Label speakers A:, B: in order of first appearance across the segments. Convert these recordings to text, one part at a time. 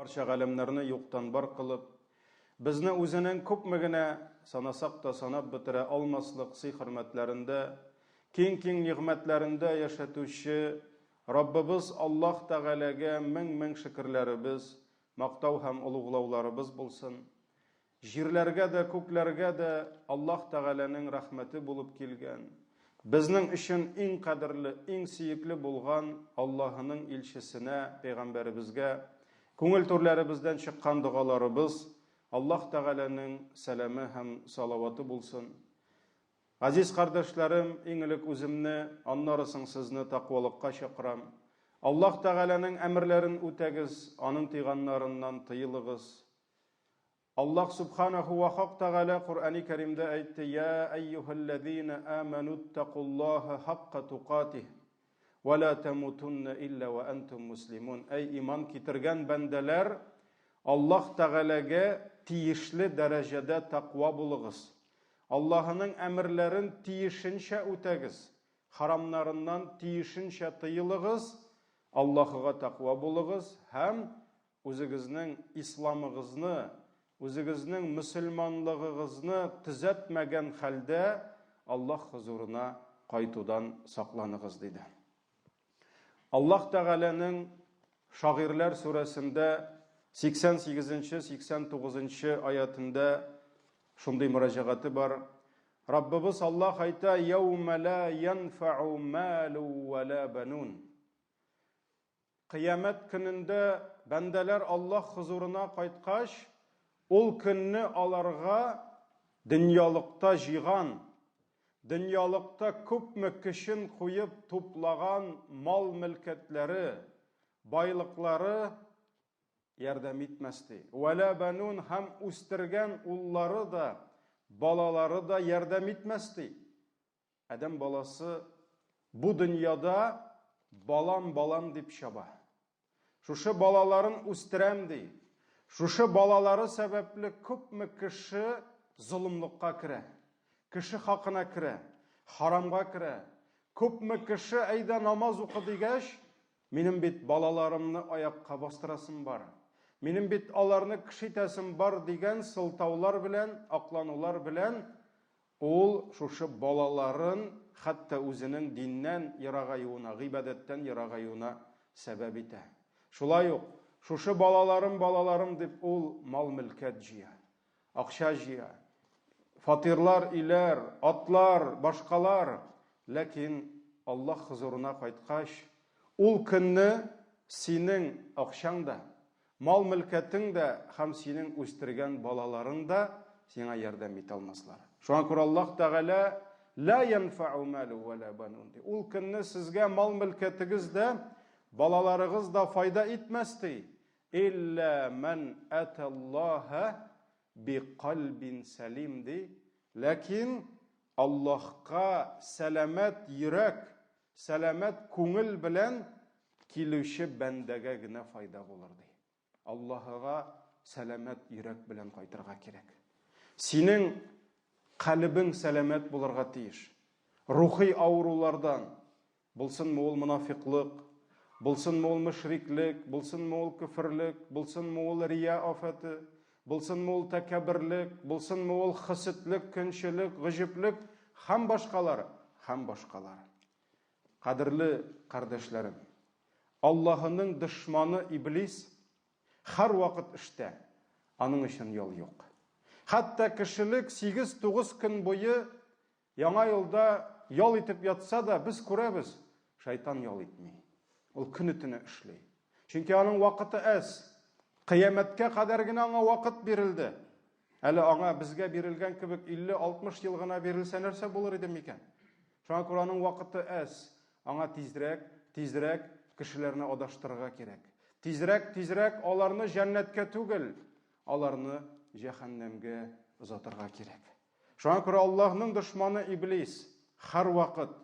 A: Барча галәмнәрне юктан бар кылып, безне үзенең күпме генә санасак та санап бетерә алмаслык сый-хөрмәтләрендә, киң-киң нигъмәтләрендә яшәтүче Раббыбыз Аллаһ Тәгаләгә мең-мең шөкерләребез, мактау һәм олуглауларыбыз булсын. Җирләргә дә, күкләргә дә Аллаһ Тәгаләнең рәхмәте булып килгән, безнең өчен иң кадерле, иң сөекле булган Аллаһының илчесенә, пәйгамбәребезгә, күңел түрләребездән чыккан догаларыбыз, Аллаһ Тәгаләнең сәламе һәм салаваты булсын. Газиз кардәшләрем, иң элек үземне, аннары соң сезне тәкъвалыкка чакырам. Аллаһ Тәгаләнең әмерләрен үтәгез, аның тыйганнарыннан тыелыгыз. Аллаһ Субханаху ва Хак Тәгалә Коръәни Кәримдә әйтте, Я әйюһәлләзина амануттакуллаһа хакка тукатих, ва ла тамутунна илля ва антум муслимун. Әй иман китергән бәндәләр, Аллаһ Тәгаләгә тиешле дәрәҗәдә тәкъва булыгыз. Аллаһының әмерләрен тиешенчә үтәгез, харамнарыннан тиешенчә тыелыгыз, Аллаһыга тәкъва булыгыз һәм Үзегезнең исламыгызны, үзегезнең мөселманлыгыгызны төзәтмәгән хәлдә Аллаһ хозурына кайтудан сакланыгыз, диде. Аллаһ Тәгаләнең Шагыйрьләр сүрәсендә 88-нче, 89-нчы аятендә шундый мөрәҗәгате бар. Раббыбыз Аллаһ әйтә: "Яумә ла янфау малу ва ла банун". Кыямәт көнендә бәндәләр Аллаһ хозурына кайткач, ул көнне аларга дөньялыкта җыйган, дөньялыкта күпме көчен куеп туплаган мал-мөлкәтләре, байлыклары ярдәм итмәс, ди. Вәлә бәнун һәм үстергән уллары да, балалары да ярдәм итмәс, ди. Адәм баласы бу дөньяда балам, балам дип чаба. Шушы балаларын үстерәм ди. Шушы балалары сәбәпле күпме кеше золымлыкка керә, кеше хакына керә, харамга керә. Күпме кеше әйдә намаз укы дигәч, минем бит балаларымны аякка бастырасым бар. Минем бит аларны кеше итәсем бар дигән сылтаулар белән, акланулар белән Ул шушы балаларын хәтта үзенең диннән ерагаюына, гыйбадәттән ерагаюына сәбәп итә. Шулай ук, шушы балаларым, балаларым дип ул мал-мөлкәт җыя, акча җыя, фатирлар, өйләр, атлар, башкалар. Ләкин Аллаһ хозурына кайткач, ул көнне синең акчаң да, Мал-мөлкәтең дә һәм синең үстергән балаларың да сиңа ярдәм итә алмаслар. Шуңа күрә Аллаһ Тәгалә Ла янфау малу ва ла банун ди. Ул көнне сезгә мал-мөлкәтегез дә, балаларыгыз да файда итмәс ди. Илля ман аталлаһа би кальбин сәлим ди. Ләкин Аллаһка сәламәт йөрәк, сәламәт күңел белән Килүче бәндәгә генә файда булыр, ди. Аллаһыга сәламәт йөрәк белән кайтырга кирәк. Синең калебең сәламәт булырга тиеш. Рухи авырулардан, булсынмы ул монафиклык, булсынмы ул мөшриклек, булсынмы ул көферлек, булсынмы ул рия афәте, булсынмы ул тәкәбберлек, булсынмы ул хөсетлек, көнчелек, гаҗиплек һәм башкалар, һәм башкалар. Кадерле кардәшләрем! Аллаһының дошманы Иблис һәрвакыт эштә, аның өчен ял юк. Хәтта кешелек 8-9 көн буе Яңа елда ял итеп ятса да, без күрәбез, шайтан ял итми. Ул көне-төне эшли. Чөнки аның вакыты әз. Кыямәткә кадәр генә аңа вакыт бирелде. Әле аңа безгә бирелгән кебек 50-60 ел гына бирелсә нәрсә булыр иде микән? Шуңа күрә аның вакыты әз. Аңа тизрәк, тизрәк кешеләрне адаштырырга кирәк. Тизрәк, тизрәк аларны җәннәткә түгел, аларны җәһәннәмгә озатырга кирәк. Шуңа күрә Аллаһның дошманы Иблис һәрвакыт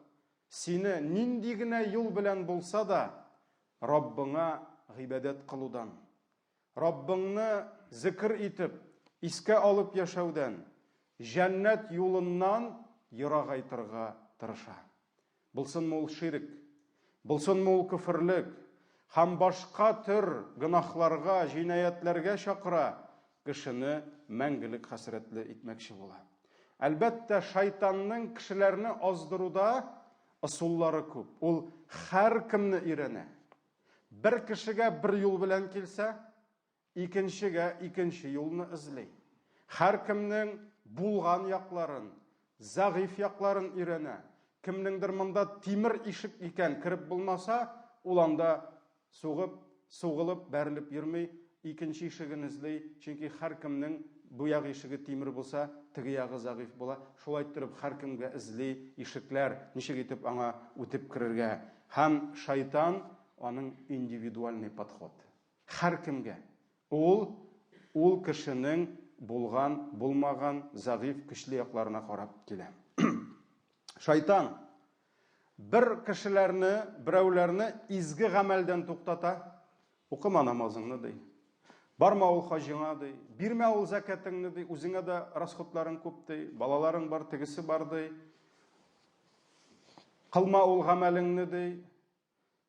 A: сине нинди генә юл белән булса да Раббыңа гыйбадәт кылудан, Раббыңны зикр итеп, искә алып яшәүдән, җәннәт юлыннан ерагайтырга тырыша. Булсынмы ул ширк, булсынмы ул көферлек, һәм башка төр гөнаһларга, җинаятьләргә чакыра, кешене мәңгелек хәсрәтле итмәкче була. Әлбәттә, шайтанның кешеләрне аздыруда ысуллары күп. Ул һәркемне өйрәнә. Бер кешегә бер юл белән килсә, икенчегә икенче юлны эзли. Һәркемнең булган якларын, зәгыйфь якларын өйрәнә. Кемнеңдер монда тимер ишек икән, кереп булмаса, ул анда сугып, сугылып, бәрелеп йөрми, икенче ишеген эзли, чөнки һәркемнең бу як ишеге тимер булса, теге ягы зәгыйфь була. Шулай иттереп, һәркемгә эзли ишекләр, ничек итеп аңа үтеп керергә. Һәм шайтан аның индивидуальный подход. Һәркемгә. Ул ул кешенең булган, булмаган, зәгыйфь, көчле якларына карап килә. Шайтан бер кешеләрне, берәүләрне изге гамәлдән туктата. Укыма намазыңны, ди. Барма ул хаҗыңа, ди. Бирмә ул зәкәтеңне, ди. Үзеңә дә расходларың күп, ди. Балаларың бар, тегесе бар, ди. Кылма ул гамәлеңне, ди.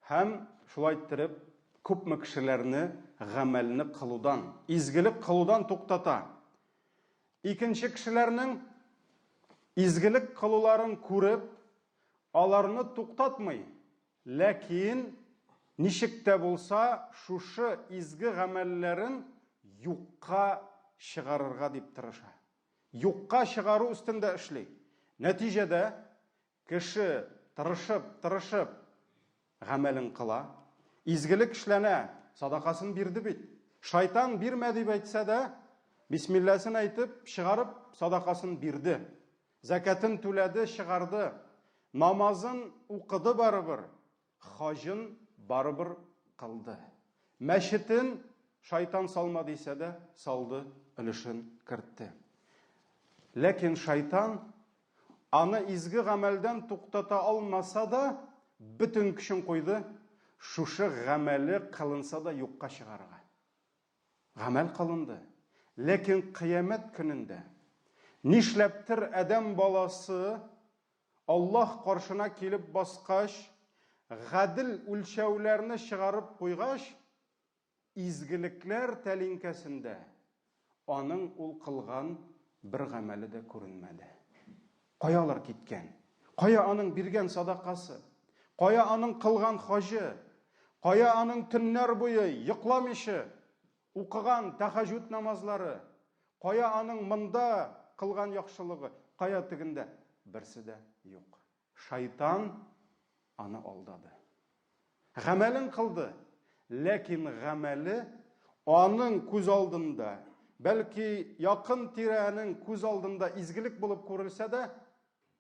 A: Һәм, шулай иттереп, күпме кешеләрне гамәлне кылудан, изгелек кылудан туктата. Икенче кешеләрнең изгелек кылуларын күреп, аларны туктатмый, ләкин ничек тә булса шушы изге гамәлләрен юкка чыгарырга дип тырыша. Юкка чыгару өстендә эшли. Нәтиҗәдә, Кеше, тырышып, тырышып, гамәлен кыла. Изгелек эшләнә, садакасын бирде бит. Шайтан бирмә дип әйтсә дә, бисмилләсен әйтеп, чыгарып, садакасын бирде. Зәкәтен түләде, чыгарды. Намазын укыды барыбер. Хаҗын барыбер кылды. Мәчетен шайтан салма дисә дә, салды, өлешен кертте. Ләкин шайтан аны изге гамәлдән туктата алмаса да, бөтен көчен куйды, шушы гамәле кылынса да юкка чыгарырга. Гамәл кылынды. Ләкин кыямәт көнендә нишләптер адәм баласы Аллаһ каршына килеп баскач, гадел үлчәүләрне чыгарып куйгач, изгелекләр тәлинкәсендә аның ул кылган бер гамәле дә күренмәде. Кая алар киткән? Кая аның биргән садакасы? Кая аның кылган хаҗы? Кая аның төннәр буе йокламыйча укыган тәхәҗүд намазлары? Кая аның монда кылган яхшылыгы, кая тегендә? Берсе дә юк. Шайтан аны алдады. Гамәлен кылды, ләкин гамәле аның күз алдында, бәлки якын тирәнең күз алдында изгелек булып күрелсә дә,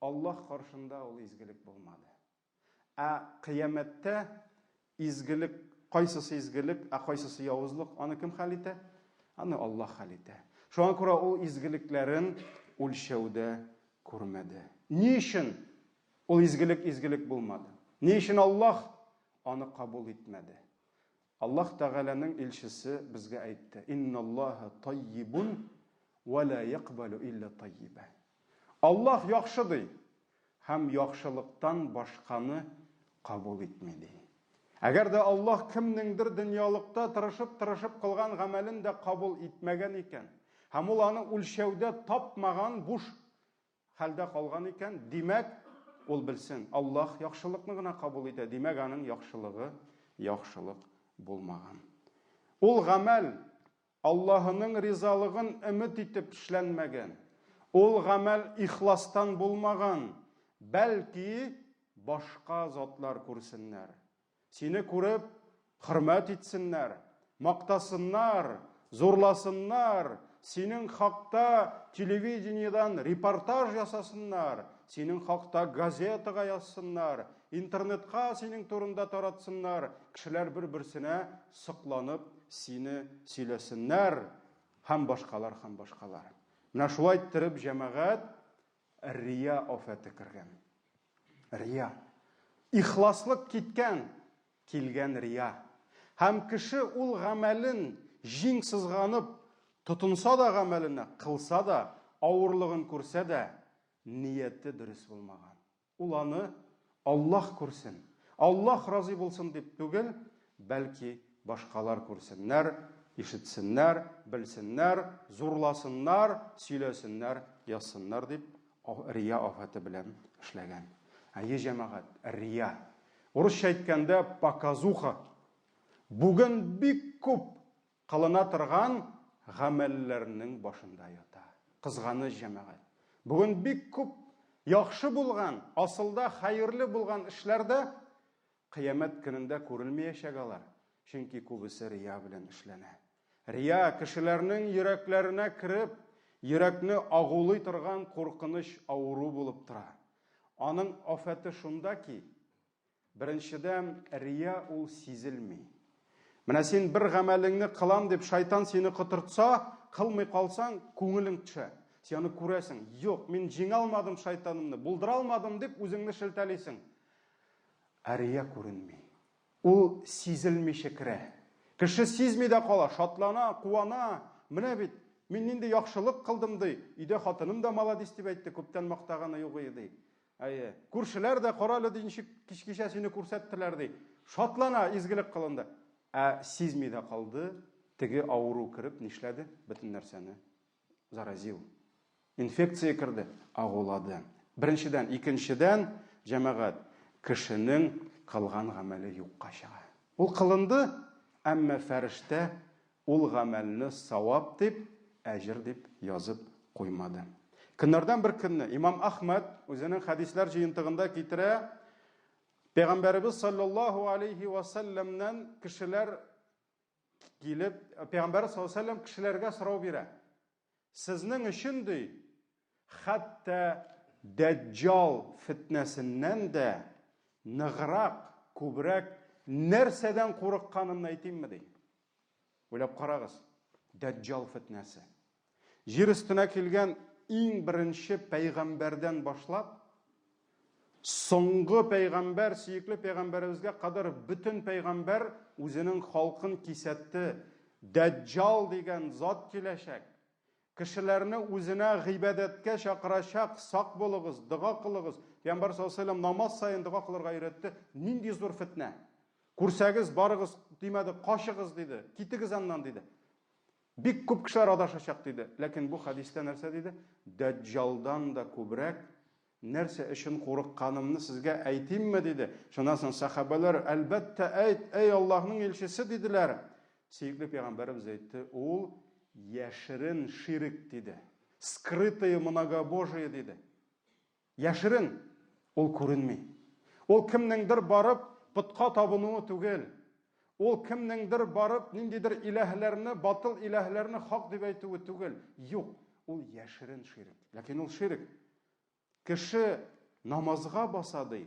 A: Аллаһ каршында ул изгелек булмады. Ә кыямәттә изгелек, кайсысы изгелек, ә кайсысы явызлык, аны кем хәл итә? Аны Аллаһ хәл итә. Шуңа күрә ул изгелекләрен үлчәүдә күрмәде. Ни өчен ул изгелек изгелек булмады? Ни өчен Аллаһ аны кабул итмәде? Аллаһ Тәгаләнең илчесе безгә әйтте: "Инналлаһа таййибун ва ла якбалу илля таййиба." Аллаһ яхшы ди, һәм яхшылыктан башканы кабул итми, ди. Әгәр дә Аллаһ кемнеңдер дөньялыкта тырышып-тырышып кылган гамәлен дә кабул итмәгән икән, һәм ул аны үлчәүдә тапмаган, буш хәлдә калган икән, димәк, ул белсен, Аллаһ яхшылыкны гына кабул итә, димәк, аның яхшылыгы яхшылык булмаган. Ул гамәл Аллаһының ризалыгын өмет итеп эшләнмәгән. Ул гамәл ихластан булмаган, бәлки башка затлар күрсеннәр. Сине күреп, хөрмәт итсеннәр, мактасыннар, зурласыннар, синең хакта телевидениедән репортаж ясасыннар, синең хакта газетага язсыннар, интернетка синең турында таратсыннар, кешеләр бер-берсенә сокланып сине сөйләсеннәр һәм башкалар һәм башкалар. Менә шулай иттереп җәмәгать рия афәте кергән. Рия. Ихласлык киткән, килгән рия. Һәм кеше ул гамәлен җиң сызганып тотынса да гамәленә, кылса да, авырлыгын күрсә дә, нияте дөрес булмаган. Ул аны Аллаһ күрсен, Аллаһ разый булсын дип түгел, Бәлки башкалар күрсеннәр, ишетсеннәр, белсеннәр, зурласыннар, сөйләсеннәр, язсыннар дип рия афәте белән эшләгән. Әйе, җәмәгать, рия. Урысча әйткәндә, показуха. Бүген бик күп кылына торган гамәлләрнең башында ята. Кызганыч, җәмәгать. Бүген бик күп яхшы булган, асылда хәерле булган эшләр дә кыямәт көнендә күрелмәячәк алар, чөнки күбесе рия белән эшләнә. Рия, кешеләрнең йөрәкләренә кереп, йөрәкне агулый торган куркыныч авыру булып тора. Аның афәте шунда ки, беренчедән, рия ул сизелми. Менә син бер гамәлеңне кылам дип шайтан сине котыртса, кылмый калсаң, күңелең төшә. Син аны күрәсең. Юк, мин җиңә алмадым шайтанымны, булдыра алмадым дип үзеңне шелтәлисең. Ә рия күренми. Ул сизелмичә керә. Кеше сизми дә кала, шатлана, куана. Менә бит, мин нинди яхшылык кылдым, ди. Өйдә хатыным да маладис дип әйтте, күптән мактаганы юк иде, ди. Әйе. Күршеләр дә, кара әле, ди, ничек кич кичә сине күрсәттеләр, ди. Шатлана, изгелек кылынды. Ә сизми дә калды, теге авыру кереп нишләде? Бөтен нәрсәне заразил. Инфекция керде, агулады. Беренчедән, икенчедән, җәмәгать, кешенең кылган гамәле юкка чыга. Ул кылынды, әмма фәрештә ул гамәлне савап дип, әҗер дип язып куймады. Көннәрдән бер көнне имам Ахмад үзенең хәдисләр җыентыгында китерә, Пәйгамбәребез саллаллаһу алейхи ва сәлләмнән кешеләр килеп, Пәйгамбәр саллаллаһу алейхи ва сәлләм кешеләргә сорау бирә. Сезнең өчен ди, хәтта Дәҗҗал фетнәсеннән дә ныграк, күбрәк нәрсәдән курыкканымны әйтимме ди. Уйлап карагыз, Дәҗҗал фетнәсе. Җир өстенә килгән иң беренче пәйгамбәрдән башлап, соңгы пәйгамбәр, сөекле пәйгамбәребезгә кадәр бөтен пәйгамбәр үзенең халкын кисәтте. Дәҗҗал дигән зат киләчәк. Кешеләрне үзенә гыйбадәткә чакырачак, сак булыгыз, дога кылыгыз. Пәйгамбәр саллаллаһу алейһи вәсәлләм намаз саен дога кылырга өйрәтте. Нинди зур фетнә. Күрсәгез, барыгыз, димәде, качыгыз диде, китегез аннан диде. Бик күп кешеләр адашачак диде. Ләкин бу хәдистә нәрсә диде? Дәҗҗалдан да күбрәк нәрсә өчен курыкканымны сезгә әйтимме диде. Шуннан соң сәхабәләр, әлбәттә, әйт, әй Аллаһның илчесе диделәр. Сөекле пәйгамбәребез әйтте, ул яшерен ширек диде. Скрытое многобожие диде. Яшерен, ул күренми. Ул кемнеңдер барып потка табынуы түгел. Ул кемнеңдер барып ниндидер иләһләрне, батыл иләһләрне хак дип әйтүе түгел. Юк, ул яшерен ширек. Ләкин ул ширек. Кеше намазга баса ди,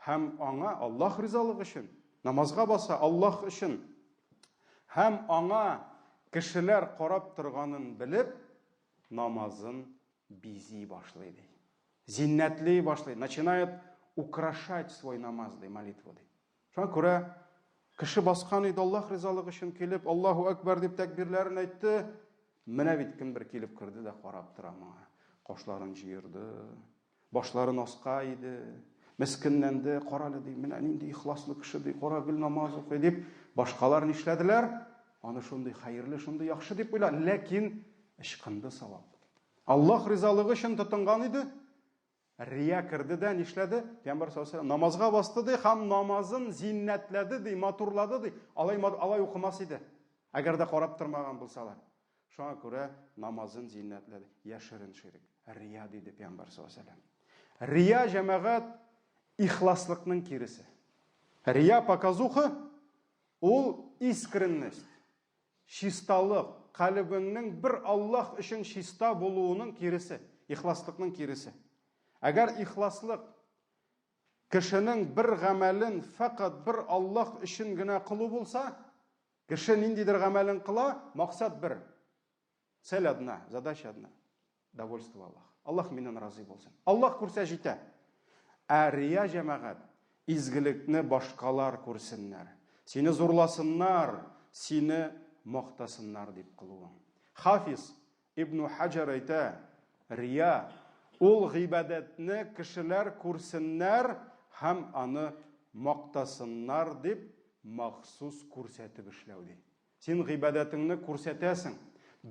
A: һәм аңа Аллаһ ризалыгы өчен намазга баса Аллаһ өчен һәм аңа кешеләр карап торганын белеп намазын бизи башлый ди. Зиннәтли башлый, начинает украшать свой намаз ди, молитву ди. Шуңа күрә кеше баскан иде Аллаһ ризалыгы өчен килеп, Аллаһу әкбәр дип тәкбирләрен әйтте. Менә бит кемдер килеп керде дә карап тора моңа. Кашларын җыерды, башларын аска иде, мескенләнде, карале ди, менә нинди ихласлы кеше ди, кара гел намаз укый дип, башкалар нишләделәр? Аны шундый хәерле, шундый яхшы дип уйла, ләкин ычкынды савап. Аллаһ ризалыгы өчен тотынган иде. Рия керде дә нишләде? Пәйгамбәр саллаллаһу намазга басты ди һәм намазын зиннәтләде ди, матурлады ди. Алай алай укымас иде. Әгәр дә карап тормаган булсалар. Шуңа күрә намазын зиннәтләде. Яшерен ширек. Рия диде Пәйгамбәр саллаллаһу алейһи ва Рия җәмәгать ихласлыкның киресе. Рия показуха ул искренность. Чисталык, калебеңнең бер Аллаһ өчен чиста булуының киресе, ихласлыкның киресе. Әгәр ихласлык кешенең бер гамәлен фәкать бер Аллаһ өчен генә кылу булса, кеше ниндидер гамәлен кыла, максат бер. Цель одна, задача одна. Довольство Аллах. Аллаһ миннән разый булсын. Аллаһ күрсә җитә. Ә рия җәмәгать изгелекне башкалар күрсеннәр. Сине зурласыннар, сине мактасыннар дип кылуың. Хафиз Ибн Хаҗар әйтә, рия ул гыйбадәтне кешеләр күрсеннәр һәм аны мактасыннар дип махсус күрсәтеп эшләү ди. Син гыйбадәтеңне күрсәтәсең,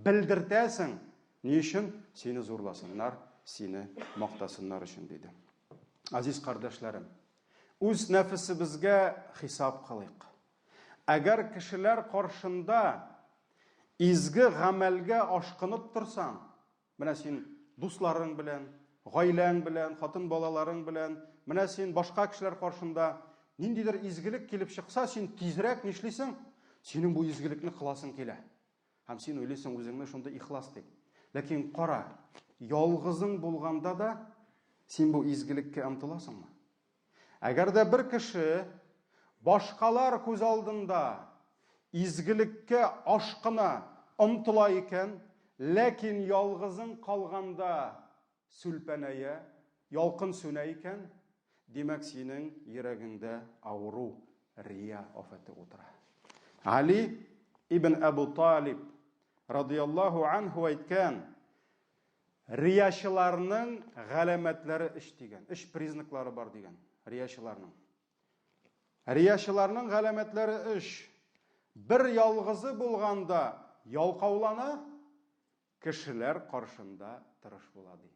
A: белдертәсең. Ни өчен? Сине зурласыннар, сине мактасыннар өчен, диде. Азиз кардәшләрем, үз нәфесебезгә хисап кылыйк. Әгәр кешеләр каршында изге гамәлгә ашкынып торсаң, Менә син дусларың белән, гаиләң белән, хатын балаларың белән, менә син башка кешеләр каршында ниндидер изгелек килеп чыкса, син тизрәк нишлисең? Синең бу изгелекне кыласың килә. Һәм син уйлыйсың үзеңне шундый ихлас дип. Ләкин кара, ялгызың булганда да син бу изгелеккә омтыласыңмы? Әгәр дә бер кеше башкалар күз алдында изгелеккә ашкына, омтыла икән, ләкин ялгызың калганда сүлпәнәя, ялкын сүнә икән, димәк, синең йөрәгеңдә авыру, рия афәте утыра. Али ибн Әбу Талиб радияллаһу анһу әйткән, Риячыларның галәмәтләре өч дигән, өч признаклары бар дигән риячыларның. Риячыларның галәмәтләре өч. Бер ялгызы булганда ялкаулана, кешеләр каршында тырыш була ди.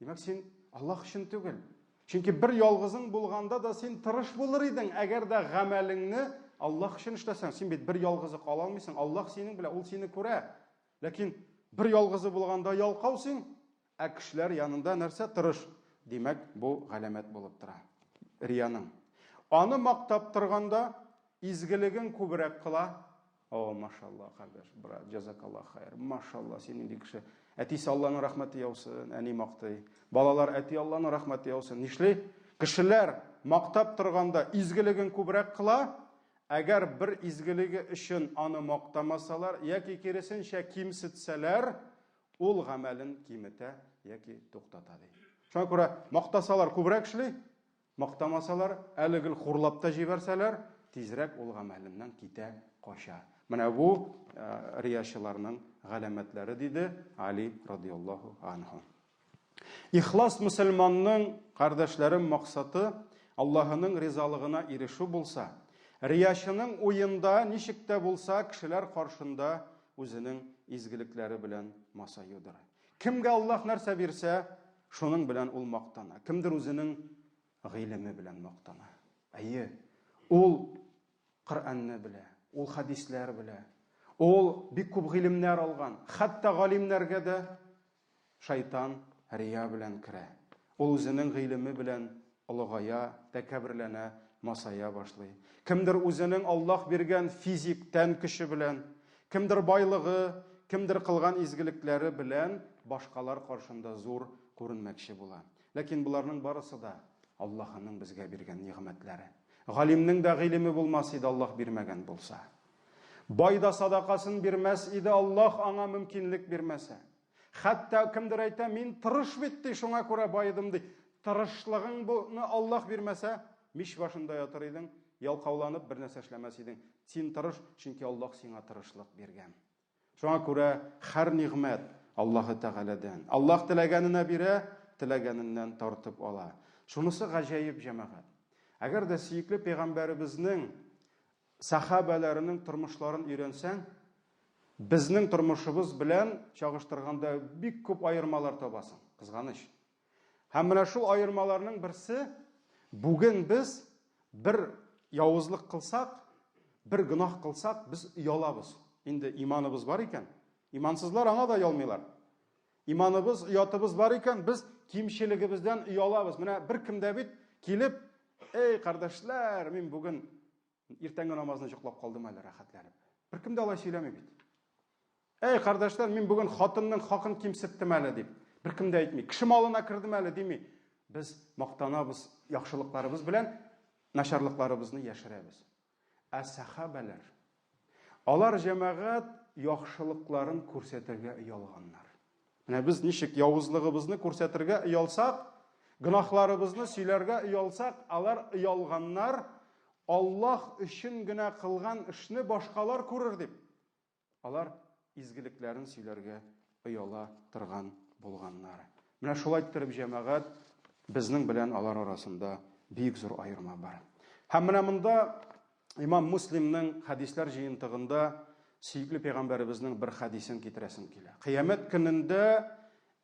A: Димәк, син Аллаһ өчен түгел. Чөнки бер ялгызың булганда да син тырыш булыр идең, әгәр дә гамәлеңне Аллаһ өчен эшләсәң, син бит бер ялгызы кала алмыйсың. Аллаһ синең белән, ул сине күрә. Ләкин бер ялгызы булганда ялкау син, ә кешеләр янында нәрсә тырыш. Димәк, бу галәмәт булып тора. Рияның. Аны мактап торганда изгелеген күбрәк кыла. О, машалла, кардәш, брат, җазакаллах хайр. Машалла, син нинди кеше. Әтисе Алланың рәхмәте яусын, әни мактый. Балалар әти Алланың рәхмәте яусын. Нишли? Кешеләр мактап торганда изгелеген күбрәк кыла, Әгәр бер изгелеге өчен аны мактамасалар яки киресенчә кимсетсәләр, ул гамәлен киметә яки туктата ди. Шуңа күрә мактасалар күбрәк эшли, мактамасалар, әле гел хурлап та җибәрсәләр, тизрәк ул гамәленнән китә, кача. Менә бу э, риячыларның галәмәтләре диде Али радияллаһу анһу. Ихлас мөселманның, кардәшләрем, максаты Аллаһының ризалыгына ирешү булса, риячының уенда ничек тә булса кешеләр каршында үзенең изгелекләре белән масаюдыр. Кемгә Аллаһ нәрсә бирсә, шуның белән ул мактана. Кемдер үзенең гыйлеме белән мактана. Әйе, ул Коръәнне белә, ул хәдисләр белә, ул бик күп гыйлемнәр алган. Хәтта галимнәргә дә Шайтан рия белән керә. Ул үзенең гыйлеме белән олыгая, тәкәбберләнә, масая башлый. Кемдер үзенең Аллаһ биргән физик тән көче белән, кемдер байлыгы, кемдер кылган изгелекләре белән башкалар каршында зур күренмәкче була. Ләкин боларның барысы да Аллаһының безгә биргән нигъмәтләре. Галимнең дә гыйлеме булмас иде Аллаһ бирмәгән булса. Бай да садакасын бирмәс иде Аллаһ аңа мөмкинлек бирмәсә. Хәтта кемдер әйтә, мин тырыш бит ди, шуңа күрә баедым ди. Тырышлыгың буны Аллаһ бирмәсә, мич башында ятыр идең, ялкауланып бер нәрсә эшләмәс идең. Син тырыш, чөнки Аллаһ сиңа тырышлык биргән. Шуңа күрә һәр нигъмәт Аллаһы Тәгаләдән. Аллаһ теләгәненә бирә, теләгәненнән тартып ала. Шунысы гаҗәеп, җәмәгать. Әгәр дә сөекле пәйгамбәребезнең сәхабәләренең тормышларын өйрәнсәң, безнең тормышыбыз белән чагыштырганда бик күп аермалар табасың. Кызганыч. Һәм менә шул аермаларның берсе, бүген без бер явызлык кылсак, бер гөнаһ кылсак, без оялабыз. Инде иманыбыз бар икән, имансызлар аңа да оялмыйлар. Иманыбыз, оятыбыз бар икән, без кимчелегебездән оялабыз. Менә бер кем дә бит килеп, эй, кардәшләр, мин бүген иртәнге намазны йоклап калдым әле рәхәтләнеп. Бер кем дә алай сөйләми бит. Эй, кардәшләр, мин бүген хатынның хакын кимсеттем әле дип. Бер кем дә әйтми. Кеше малына кердем әле дими. Без мактанабыз яхшылыкларыбыз белән, начарлыкларыбызны яшерәбез. Ә сәхабәләр, алар җәмәгать яхшылыкларын күрсәтергә оялганнар. Менә без ничек явызлыгыбызны күрсәтергә оялсак, гөнаһларыбызны сөйләргә оялсак, алар оялганнар, Аллаһ өчен генә кылган эшне башкалар күрер дип. Алар изгелекләрен сөйләргә ояла торган булганнар. Менә шулай иттереп, җәмәгать, безнең белән алар арасында бик зур аерма бар. Һәм менә монда Имам Муслимның хәдисләр җыентыгында сөекле пәйгамбәребезнең бер хәдисен китерәсем килә. Кыямәт көнендә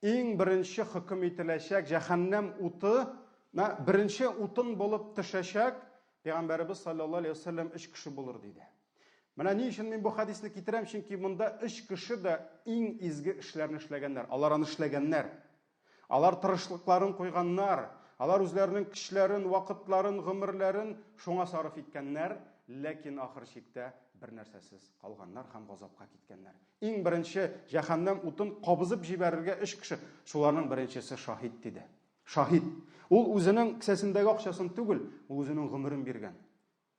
A: иң беренче хөкем ителәчәк җәһәннәм уты, на беренче утын булып төшәчәк пәйгамбәребез саллаллаһу алейһи вәсәлләм өч кеше булыр диде. Менә ни өчен мин бу хәдисне китерәм, чөнки монда өч кеше дә иң изге эшләрне эшләгәннәр. Алар аны эшләгәннәр. Алар тырышлыкларын куйганнар, алар үзләренең көчләрен, вакытларын, гомерләрен шуңа сарыф иткәннәр, ләкин ахыр чиктә бер нәрсәсез калганнар һәм газапка киткәннәр. Иң беренче җәһәннәм утын кабызып җибәрергә өч кеше, шуларның беренчесе шаһит диде. Шаһит. Ул үзенең кесәсендәге акчасын түгел, ул үзенең гомерен биргән.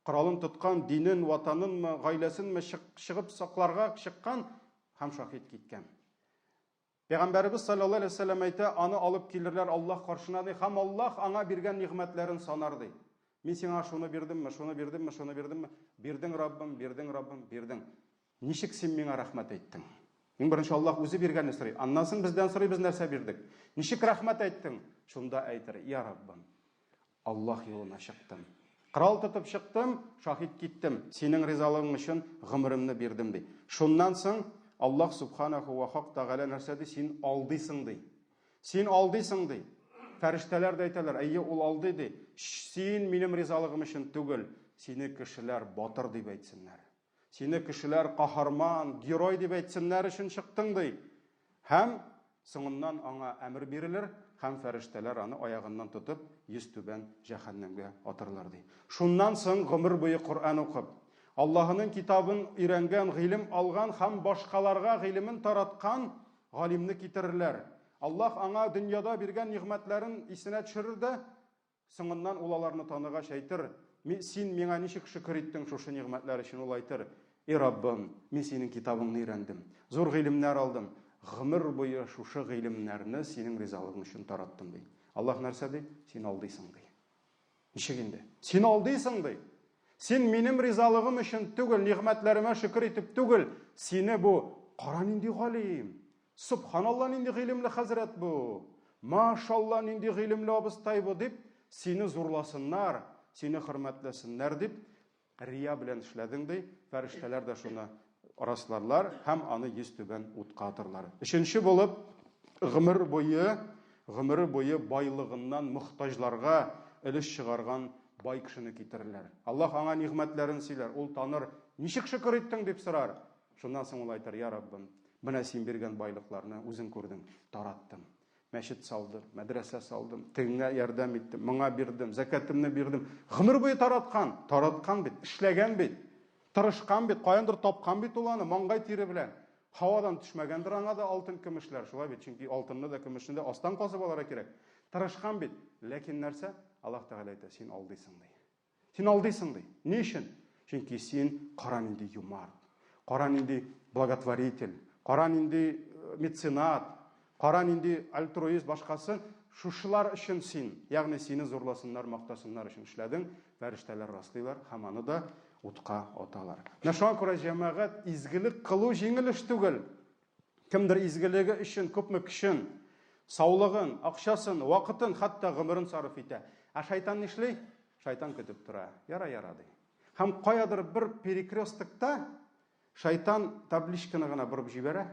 A: Коралын тоткан, динен, ватанынмы, гаиләсенме чыгып сакларга чыккан һәм шаһит киткән. Пәйгамбәребез саллаллаһу алейһи вәсәлләм әйтә, аны алып килерләр Аллаһ каршына ди, һәм Аллаһ аңа биргән нигъмәтләрен санар ди. Мин сиңа шуны бирдемме, шуны бирдемме, шуны бирдемме? Бирдең, Раббым, бирдең, Раббым, бирдең. Ничек син миңа рәхмәт әйттең? Иң беренче Аллаһ үзе биргәнне сорый. Аннан соң бездән сорый, без нәрсә бирдек? Ничек рәхмәт әйттең? Шунда әйтер, я Раббым, Аллаһ юлына чыктым. Корал тотып чыктым, шаһит киттем. Синең ризалыгың өчен гомеремне бирдем, ди. Шуннан соң Аллаһ субханаху ва хак тәгалә нәрсә ди? Син алдыйсың, ди. Син алдыйсың, ди. Фәрештәләр дә әйтәләр, әйе, ул алдый, ди. Син минем ризалыгым өчен түгел, сине кешеләр батыр дип әйтсеннәр. Сине кешеләр каһарман, герой дип әйтсеннәр өчен чыктың, ди. Һәм соңыннан аңа әмер бирелер, һәм фәрештәләр аны аягыннан тотып, йөзтүбән җәһәннәмгә атырлар, ди. Шуннан соң гомер буе Коръән укып, Аллаһының китабын өйрәнгән, гыйлем алган һәм башкаларга гыйлемен тараткан галимне китерерләр. Аллаһ аңа дөньяда биргән нигъмәтләрен исенә төшерер дә, Соңыннан ул аларны таныгач әйтер, Ми, син миңа ничек шөкер иттең шушы нигъмәтләр өчен? Ул әйтер, И Раббым, мин синең китабыңны өйрәндем, зур гыйлемнәр алдым, гомер буе шушы гыйлемнәрне синең ризалыгың өчен тараттым, ди. Аллаһ нәрсә ди? Син алдыйсың, ди. Ничек инде? Син алдыйсың, ди. Син минем ризалыгым өчен түгел, нигъмәтләремә шөкер итеп түгел, сине бу кара нинди галим, Сөбханалла, нинди гыйлемле хәзрәт бу! Машалла, нинди гыйлемле абыстай бу, дип, сине зурласыннар, сине хөрмәтләсеннәр дип, рия белән эшләдең, ди, фәрештәләр дә шуны расларлар һәм аны йөзтүбән утка атарлар. Өченче булып, гомер буе, гомере буе байлыгыннан мохтаҗларга өлеш чыгарган бай кешене китерерләр. Аллаһ аңа нигъмәтләрен сөйләр, ул таныр, ничек шөкер иттең, дип сорар. Шуннан соң ул әйтер, Я Раббым, менә син биргән байлыкларны үзең күрдең, тараттым. Мәчет салдым, мәдрәсә салдым, тегеңә ярдәм иттем, моңа бирдем, зәкәтемне бирдем. Гомер буе тараткан, тараткан бит, эшләгән бит, тырышкан бит, каяндыр тапкан бит ул аны, маңгай тире белән. Һавадан төшмәгәндер аңа да алтын, көмешләр, шулай бит, чөнки алтынны да, көмешне дә астан казып алырга кирәк. Тырышкан бит. Ләкин нәрсә? Аллаһ Тәгалә әйтә, син алдыйсың, ди. Син алдыйсың ди. Ни өчен? Чөнки син кара нинди юмарт, кара нинди благотворитель, кара нинди э, меценат, кара нинди альтруист башкасы. Шушылар өчен син, ягъни сине зурласыннар, мактасыннар өчен эшләдең, фәрештәләр раслыйлар һәм аны да утка аталар. Менә шуңа күрә җәмәгать изгелек кылу җиңел эш түгел. Кемдер изгелеге өчен күпме көчен, саулыгын, акчасын, вакытын, хәтта гомерен сарыф итә. Ә шайтан нишли? Шайтан көтеп тора. Яра, яра ди. Һәм каядыр бер перекрестокта шайтан табличканы гына борып җибәрә,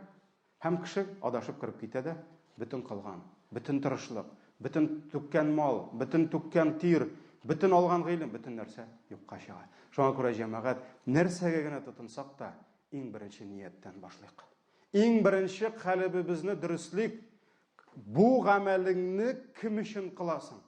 A: һәм кеше адашып кереп китә дә, бөтен кылган, бөтен тырышлык, бөтен түккән мал, бөтен түккән тир, бөтен алган гыйлем, бөтен нәрсә юкка чыга. Шуңа күрә җәмәгать, нәрсәгә генә тотынсак та, Иң беренче нияттән башлыйк. Иң беренче калебебезне дөреслик. Бу гамәлеңне кем өчен кыласың?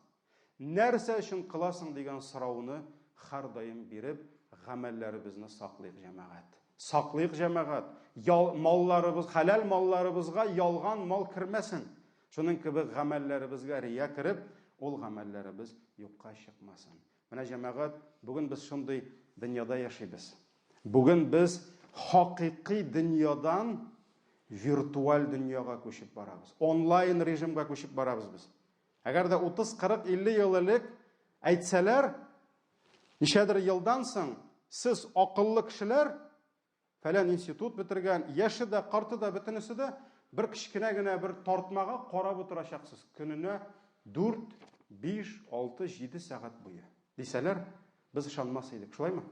A: Нәрсә өчен кыласың дигән сорауны һәрдаим биреп, гамәлләребезне саклыйк, җәмәгать. Саклыйк, җәмәгать. Ял, малларыбыз, хәләл малларыбызга ялган мал кермәсен. Шуның кебек гамәлләребезгә рия кереп, ул гамәлләребез юкка чыкмасын. Менә, җәмәгать, бүген без шундый дөньяда яшибез. Бүген без хакыйкый дөньядан виртуаль дөньяга күчеп барабыз. Онлайн режимга күчеп барабыз без. Әгәр дә 30, 40, 50 ел элек әйтсәләр, ничәдер елдан соң сез акыллы кешеләр Фәлән институт бетергән, яше дә, карты да, бөтенесе дә бер кечкенә генә бер тартмага карап утырачаксыз. Көненә 4, 5, 6, 7 сәгать буе. Дисәләр, без ышанмас идек, шулаймы?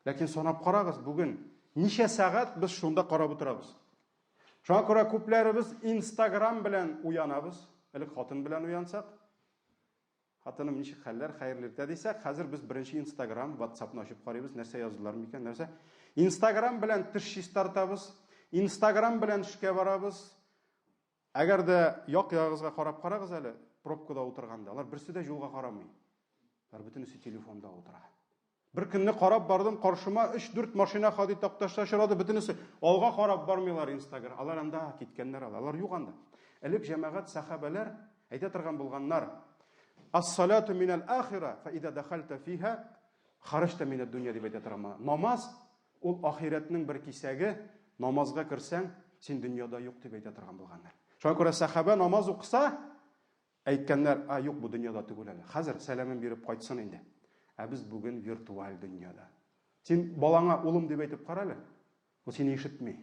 A: Ләкин санап карагыз, бүген ничә сәгать без шунда карап утырабыз. Шуңа күрә күпләребез Инстаграм белән уянабыз. Элек хатын белән уянсак, хатыным ничек хәлләр, хәерле иртә дисәк, хәзер без беренче Инстаграм, WhatsAppны ачып карыйбыз, нәрсә яздылар микән, нәрсә. Инстаграм белән теш чистартабыз, Инстаграм белән эшкә барабыз. Әгәр дә як-ягыгызга карап карагыз әле, пробкада утырганда, алар берсе дә юлга карамый. Алар бөтенесе телефонда утыра. Бер көнне карап бардым, каршыма 3-4 машина Хади Такташта очрады, бөтенесе алга карап бармыйлар Инстаграм. Алар анда киткәннәр алар, алар юк анда. Элек җәмәгать сәхабәләр әйтә торган булганнар. Ас-салату минал ахира, фа иза дахалта фиха хараҗта минад дөнья дип әйтә торган. Намаз ул ахирәтнең бер кисәге, намазга керсәң, син дөньяда юк дип әйтә торган булганнар. Шуңа күрә сәхабә намаз укыса, Әйткәннәр, а юк, бу дөньяда түгел әле. Хәзер сәламен биреп кайтсын инде. Ә без бүген виртуаль дөньяда. Син балаңа улым дип әйтеп кара әле. Ул сине ишетми.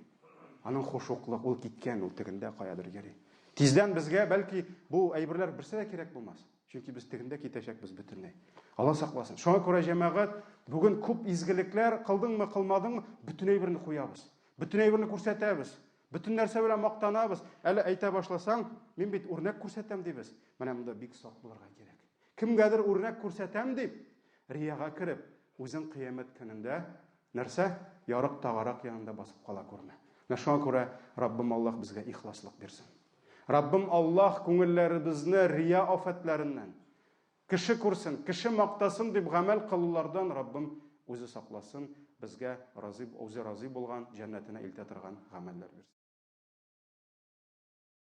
A: Аның хушуклык, ул киткән, ул тегендә каядыр йөри. Тиздән безгә бәлки бу әйберләр берсе дә кирәк булмас. Чөнки без тегендә китәчәкбез бөтенләй. Алла сакласын. Шуңа күрә җәмәгать, бүген күп изгелекләр кылдыңмы, кылмадыңмы, бөтен әйберне куябыз. Бөтен әйберне күрсәтәбез. Бөтен нәрсә белән мактанабыз. Әле әйтә башласаң, мин бит үрнәк күрсәтәм дибез. Менә монда бик сак булырга кирәк. Кемгәдер үрнәк күрсәтәм дип, рияга кереп, үзең кыямәт көнендә нәрсә? Ярык тагарак янында басып кала күрмә. Менә шуңа күрә Раббым Аллаһ безгә ихласлык бирсен. Раббым Аллаһ күңелләребезне рия афәтләреннән, кеше күрсен, кеше мактасын дип гамәл кылулардан Раббым үзе сакласын, безгә разый, үзе разый булган җәннәтенә илтә торган гамәлләр бирсен.